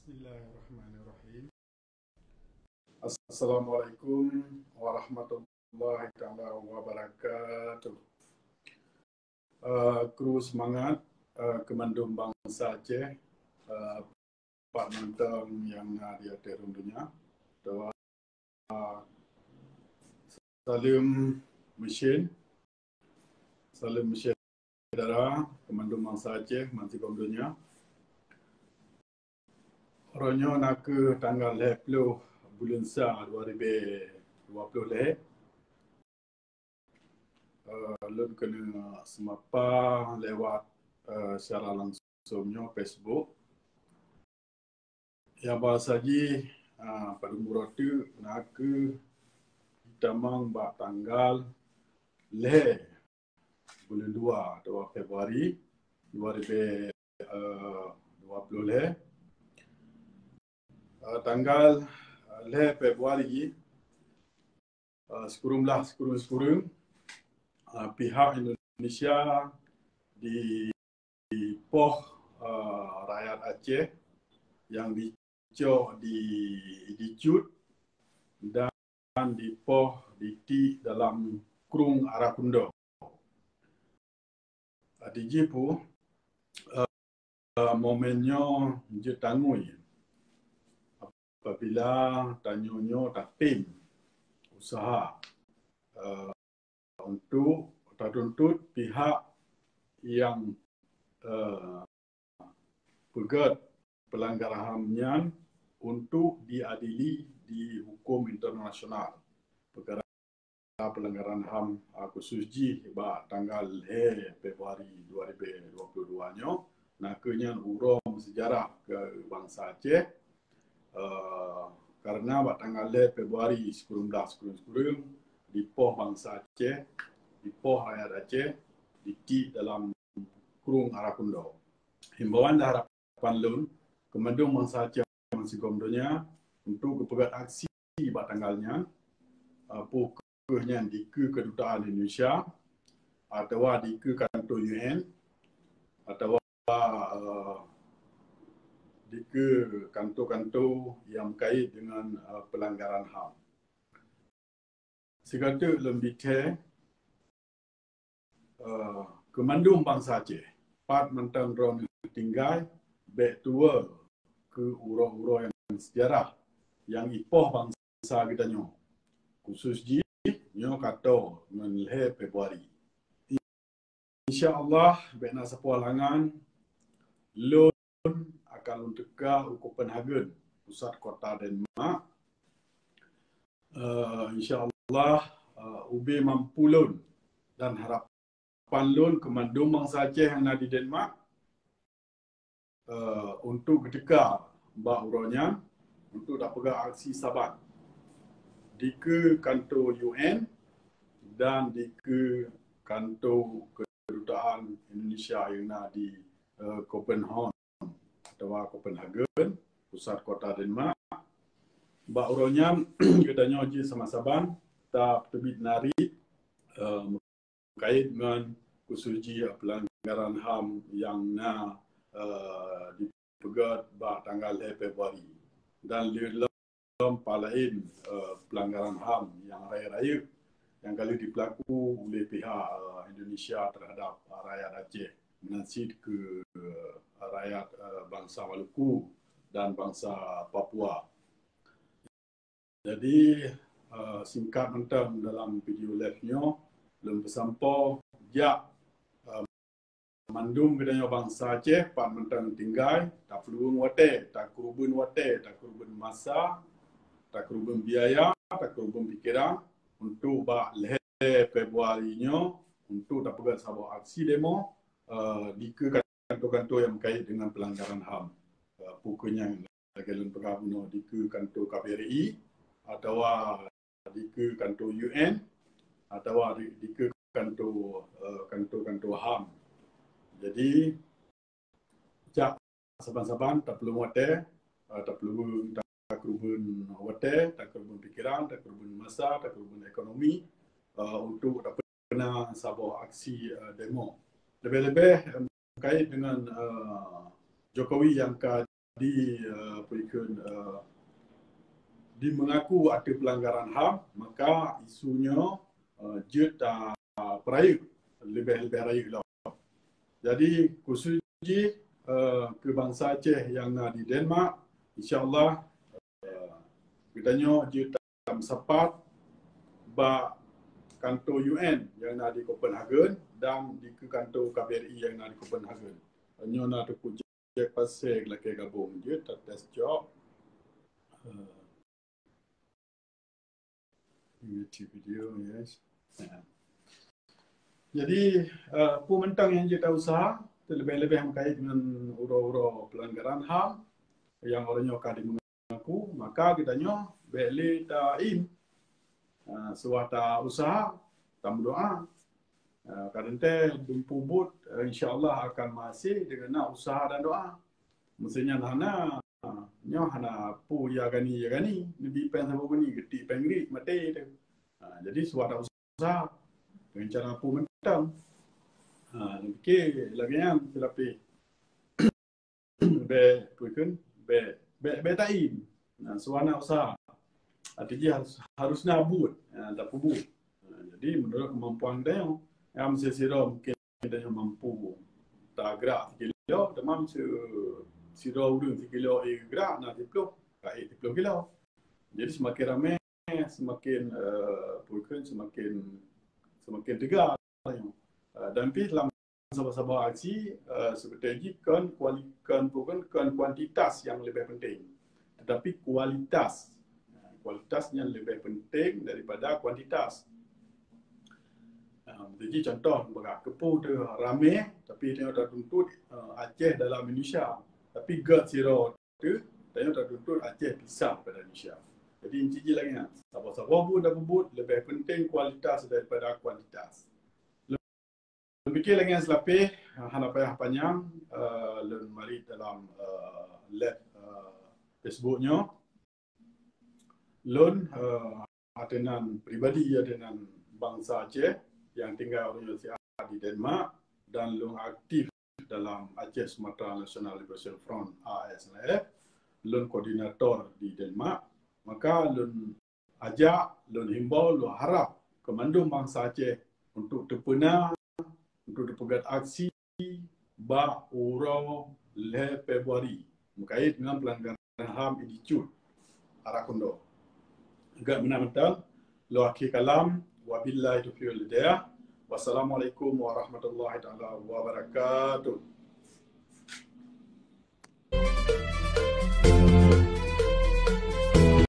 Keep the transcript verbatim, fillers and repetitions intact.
Bismillahirrahmanirrahim. Assalamualaikum warahmatullahi taala wabarakatuh. Uh, kru seumangat, uh, keu mandum bansa Aceh, uh, pat mantong nyang na di ateueh rhueng donya. Atawa saleuem meusén, saleuem meusén syedara keu mandum bansa Aceh, bansigom donya. Uroe nyoe nakeuh tanggal lhèe ploh buleuen sa dua ribèe dua ploh lhèe. Eh, lôn keuneuk seumapa lewat, eh, secara langsung nyoe Facebook. Nyang bahasa jih, ah, padum uroe teuk nakeuh jitamong bak tanggal lhèe buleuen dua atawa Februari dua ribèe, eh, dua ploh lhèe. Eh, tanggal, eh, lhèe Februari, eh, sikureueng blah sikureueng-sikureueng, eh, pihak Indonesia di dipoh, eh, rakyat Aceh nyang dicok di, dicut dan dipoh ditiek dalam krueng Arakundo. Di jih pu, eh, momen nyoe jeuet tangui apabila tanyoe nyoe tatem usaha, eh, untuk tatuntut pihak nyang, eh, peugèt peulanggaran HAM nyan untuk diadili di huköm internasional. Peukara peulanggaran HAM, ah, khusus jih bak tanggal lhèe Februari dua ribèe dua puluh dua nyoe, nakeuh nyan uroe meusejarah keu bansa Aceh. Eh, karena bak tanggal lhèe Februari sikureueng blah sikureueng-sikureueng, dipoh bansa Aceh, dipoh rakyat Aceh, ditiek dalam krueng Arakundo. Himbauan dan harapan lôn keu mandum bansa Aceh bansigom donya untuk geupeugèt aksi bak tanggal nyan, eh, peu kheueh nyan dikeue Kedutaan Indonesia, atawa dikeue kantô U N, atawa, eh, dikeue kantô-kantô nyang meukaét deungon, eh, peulanggaran HAM. Sigoe teuk lôn bithèe, eh, keu mandum bansa Aceh, pat mantong droeneuh tinggai, bèk tuwoe keu uroe-uroe nyang sejarah nyang ipoh bansa geutanyoe, khusus jih nyoe ka tô ngon lhèe Februari. Insya Allah, bèk na sapeue halangan, lôn akan lôn teuka u Copenhagen, pusat kota Denmark. Eh, insya Allah, eh, ubé mampu lôn dan harapan lôn keu mandum bansa Aceh nyang na di Denmark, eh, untuk geuteuka bak uroe nyan untuk tapeugah aksi saban dikeue kantô U N dan dikeue kantô Kedutaan Indonesia nyang na di, eh, Copenhagen atawa Copenhagen, pusat kota Denmark. Bak uroe nyan, geutanyoe jih sama-saban tapeuteubiet narit, eh, meukaét ngon khusus jih peulanggaran HAM nyang na, eh, dipeugèt bak tanggal lhèe Februari. Dan lé lom pat laén, eh, peulanggaran HAM nyang rayeuk-rayeuk nyang ka lheueh jipeulaku ulèh pihak, eh, Indonesia teuhadap, eh, rakyat Aceh, meunan cit keu, eh, rakyat, eh, bansa Maluku dan bansa Papua. Jadi, eh, singkat mantong dalam video live nyoe, lôn peusampoe jak, eh, mandum geutanyoe bansa Aceh, pat mantong tinggai, tapeuleuweung watèe, takeureubeuen watèe, takeureubeuen masa, takeureubeuen biaya, takeureubeuen pikeran untuk bak lhèe Februari nyoe untuk tapeugèt saboh aksi demo, eh, dikeue kantô-kantô nyang meukaét deungon peulanggaran HAM. Eh, peu kheueh nyan lagèe lôn peugah bunoe dikeue kantô K B R I atawa dikeue kantô U N atawa di, dikeue kantô, eh, kantô-kantô HAM. Jadi, jak saban-saban tapeuleuweung watèe, eh, tapeuleuweung, takeureubeuen watèe, takeureubeuen pikeran, takeureubeuen masa, takeureubeuen ekonomi, eh, untuk tapeuna saboh aksi, eh, demo. Leubeh-leubeh, eh, meukaét deungon, eh, Jokowi nyang ka di, eh, peue kheun, eh, di mengaku ada pelanggaran HAM, maka isu nyoe, eh, jeuet ta peurayeuk leubeh-leubeh rayeuk lom. Jadi khusus jih, eh, keu bansa Aceh nyang na di Denmark, insya-Allah, eh, geutanyoe jeuet tameusapat bak kantor U N nyang na di Copenhagen dan di keu kantor K B R I nyang na di Copenhagen. Nyoe na Teungku Jack Pasek lakée gabong jeuet, tates cok. Eh, YouTube video, yes. Ya. Jadi, eh, peue mantong nyang jeuet ta usaha, terlebih-lebih meukaét ngon uroe-uroe pelanggaran HAM nyang uroe nyoe ka dimengaku, maka geutanyoe bék lé taim. Ah, suwah ta usaha, tameudoa. Ah, ka teuntée dumpeue buet, eh, insya-Allah akan meuhasé deungon na usaha dan doa. Meuseunya hana, nyoe hana peue ya gani, ya gani, neubi péng saboh guni, geutik péng rit, maté teuh. Ha, jadi suwah ta usaha, rencana peue mantong. Ha, neupiké lagée nyan silapeh. Bék, peue kheun, bék, bék, bék taim. Nah, suwah na usaha. Arti jih harus, harus na buet. Ha, tapeubuet. Ha, jadi menurut kemampuan geutanyoe, ya, meusé sidroe mungkin geutanyoe mampu tagrak sikilo, teuma meusé sidroe ureuëng sikilo ék geugrak na siploh, ka ék siploh kilo. Jadi semakin ramé, semakin, eh, peue kheun, semakin, semakin teuga. Eh, dan pih lam saboh-saboh aksi, eh, seperti jih kon kuali-, kon, kon, kon kuantitas nyang leubeh penting, tetapi kualitas. Kualitas nyan leubeh penting daripada kuantitas. Ah, jadi contoh, bak keupeue teuh ramé, tapi tanyoe tatuntut, eh, Aceh dalam Indonesia. Tapi gét sidroe teuh, tanyoe tatuntut Aceh pisah daripada Indonesia. Jadi inti jih lagée nyan, saboh-saboh buet tapeubuet leubeh penting kualitas daripada kuantitas. Lôn piké lagée nyan silapeh, hana payah panyang, eh, lôn marit dalam, eh, live, eh, Facebook nyoe. Lôn, eh, ateunan pribadi, ateunan bansa Aceh nyang tinggai uroe nyoe siat di Denmark dan lôn aktif dalam Aceh Sumatra National Liberation Front, A S N L F. Lôn koordinator di Denmark. Maka lôn ajak, lôn himbau, lôn harap keu mandum bansa Aceh untuk teupeuna, untuk teupeugét aksi bak uroe lhée Februari meukaét ngon pelanggaran HAM Institute Arakundo. Gét meunan mantong, lôn akhé kalam, wabillahi taufiq wal hidayah. Wassalamualaikum warahmatullahi taala wabarakatuh.